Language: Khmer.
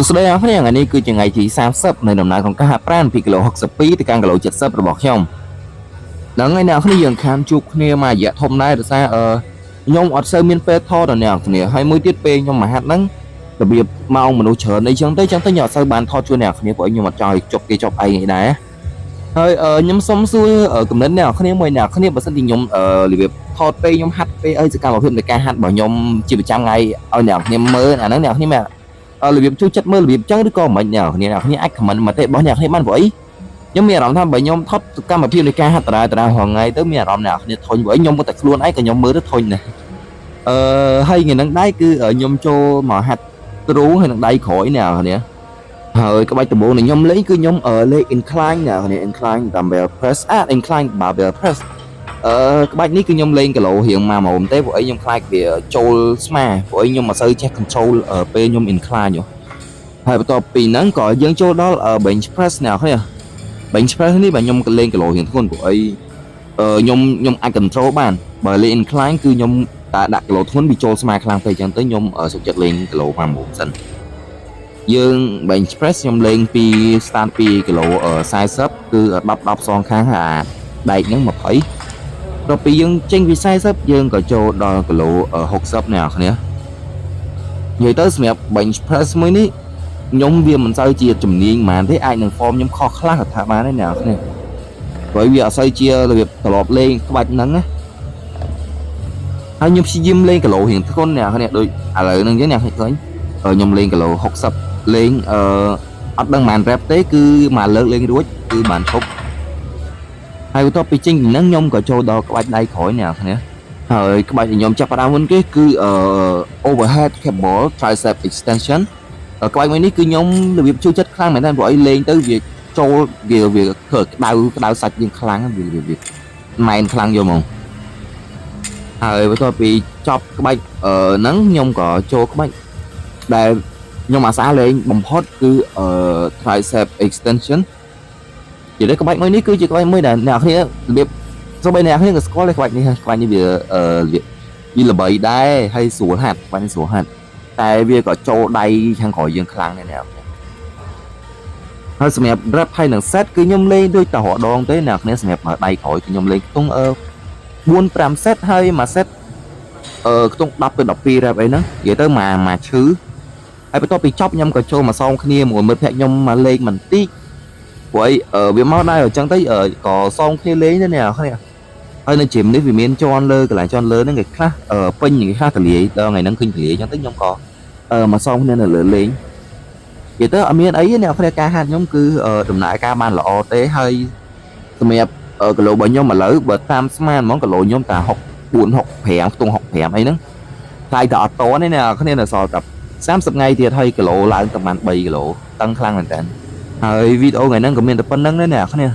សួស្តីអ្នកគ្នាថ្ងៃនេះគឺជាថ្ងៃទី30នៃដំណើរក្នុងការហាត់ប្រាណពីគីឡូ62ទៅកាន់គីឡូ70របស់ខ្ញុំហ្នឹងហើយអ្នកគ្នាយើងខានជួបគ្នាមករយៈធំដែរដោយសារខ្ញុំអត់សូវមានពេលថតដល់អ្នកគ្នាហើយមួយទៀតពេលខ្ញុំមកហាត់ហ្នឹងរបៀបម៉ោងមនុស្សច្រើនអីចឹងទៅចឹងទៅខ្ញុំអត់សូវបានថតជួយអ្នកគ្នាព្រោះខ្ញុំអត់ចង់ឲ្យជប់គេជប់ឯងអីដែរហើយខ្ញុំសុំសួរកំណត់អ្នកគ្នាមួយអ្នកគ្នាបើសិនជាខ្ញុំរបៀបថតពេលខ្ញុំហាត់ពេលអីសកម្មភាពនៃការហាត់របស់ខ្ញុំជាប្រចាំថ្ងៃឲ្យអ្នកគ្នាមើលអាហ្នឹងអ្នកគ្នាមាន របៀបជួយចិត្តមើលរបៀបចឹងឬក៏មិនអ្នកគ្នាអ្នកគ្នាអាច comment មតិរបស់អ្នកគ្នាបានព្រោះអីខ្ញុំមានអារម្មណ៍ថាបើខ្ញុំថតសកម្មភាពនៃការហាត់ដដែលដដែលរាល់ថ្ងៃទៅមានអារម្មណ៍អ្នកគ្នាធុញព្រោះអីខ្ញុំមកតែខ្លួនឯងក៏ខ្ញុំមើលទៅធុញដែរហើយថ្ងៃហ្នឹងដែរគឺខ្ញុំចូលមកហាត់ទ្រូងហើយនឹងដៃក្រោយអ្នកគ្នាហើយក្បាច់ដំបូងនៃខ្ញុំលេងគឺខ្ញុំលេង incline អ្នកគ្នា incline dumbbell press អា incline barbell press ក្បាច់នេះគឺខ្ញុំលេងគីឡូរៀងមកមុំទេព្រោះអីខ្ញុំខ្លាចវាចូលស្មាព្រោះអីខ្ញុំមិនសូវចេះ control ពេលខ្ញុំ incline ហ៎ហើយបន្ទាប់ពីហ្នឹងក៏យើងចូលដល់ bench press អ្នកគ្នា bench press នេះបើខ្ញុំក៏លេងគីឡូរៀងធ្ងន់ព្រោះអីខ្ញុំអាច control បានបើលេង incline គឺខ្ញុំតែដាក់គីឡូធ្ងន់វាចូលស្មាខ្លាំងពេកអញ្ចឹងទៅខ្ញុំសុខចិត្តលេងគីឡូ5មុំសិនយើង bench press ខ្ញុំលេងពី start ពីគីឡូ40គឺ10 10សងខាងអាដែកហ្នឹង20ដល់ពេលយើងចេញពី40យើងក៏ចូលដល់គីឡូ60អ្នកគ្នានិយាយទៅសម្រាប់ bench press មួយនេះខ្ញុំវាមិនសូវជាជំនាញហ្មងទេអាចនឹង form ខ្ញុំខុសខ្លះក៏ថាបានដែរអ្នកគ្នាព្រោះវាអត់សូវជារបៀបត្រឡប់លេងក្បាច់ហ្នឹងណាហើយខ្ញុំព្យាយាមលេងគីឡូរៀងធ្ងន់អ្នកគ្នាដូចឥឡូវហ្នឹងអញ្ចឹងអ្នកឃើញខ្ញុំលេងគីឡូ60លេងអត់ដឹងប៉ុន្មាន rep ទេគឺមកលើកលេងរួចគឺបានឈប់ហើយបន្ទាប់ពីចេញពីហ្នឹងខ្ញុំក៏ចូលដល់ក្បាច់ដៃក្រោយអ្នកគ្នាហើយក្បាច់ដែលខ្ញុំចាប់ផ្ដើមមុនគេគឺoverhead cable tricep extension ក្បាច់មួយនេះគឺខ្ញុំរបៀបចូលចិត្តខ្លាំងមែនតើព្រោះអីលេងទៅវាចូលវាធ្វើក្តៅក្តៅសាច់យើងខ្លាំងវាវាវាម៉ែនខ្លាំងយកហ្មងហើយបន្ទាប់ពីចប់ក្បាច់ហ្នឹងខ្ញុំក៏ចូលក្បាច់ដែលខ្ញុំអាសាលេងបំផុតគឺtricep extension និយាយទៅក្បាច់មួយនេះគឺជាក្បាច់មួយដែលអ្នកគ្នារបៀបសូម្បីអ្នកគ្នាក៏ស្គាល់ដែរក្បាច់នេះក្បាច់នេះវាវាល្បីដែរហើយស្រួលហាត់ក្បាច់នេះស្រួលហាត់តែវាក៏ចូលដៃខាងក្រោយយើងខ្លាំងដែរអ្នកគ្នាហើយសម្រាប់ rep ហើយនឹង set គឺខ្ញុំលេងដូចតែរដងទេអ្នកគ្នាសម្រាប់ដៃក្រោយគឺខ្ញុំលេងខ្ទង់4 5 set ហើយមួយ set ខ្ទង់10ទៅ12 rep អីហ្នឹងនិយាយទៅមកមកឈឺហើយបន្ទាប់ពីចប់ខ្ញុំក៏ចូលមកសងគ្នាមួយមិត្តភក្តិខ្ញុំមកលេងបន្តិចព្រោះអីវាមកដែរអញ្ចឹងទៅក៏សងគ្នាលេងដែរអ្នកគ្នាហើយនៅgym នេះវាមានជាន់លើកន្លែងជាន់លើហ្នឹងគេខ្លះពេញគេខ្លះទលាយដល់ថ្ងៃហ្នឹងឃើញទលាយអញ្ចឹងទៅខ្ញុំក៏មកសងគ្នានៅលើលេងនិយាយទៅអត់មានអីទេអ្នកគ្នាការហាត់ខ្ញុំគឺដំណើរការបានល្អទេហើយសម្រាប់គីឡូរបស់ខ្ញុំឥឡូវបើតាមស្មានហ្មងគីឡូខ្ញុំតែ64 65ខ្ទង់65អីហ្នឹងថ្លៃតែអត់តទេអ្នកគ្នានៅសល់តែ30ថ្ងៃទៀតហើយគីឡូឡើងទៅបាន3គីឡូតឹងខ្លាំងមែនតើហើយវីដេអូថ្ងៃហ្នឹងក៏មានតែប៉ុណ្្នឹងទេអ្នកគ្នា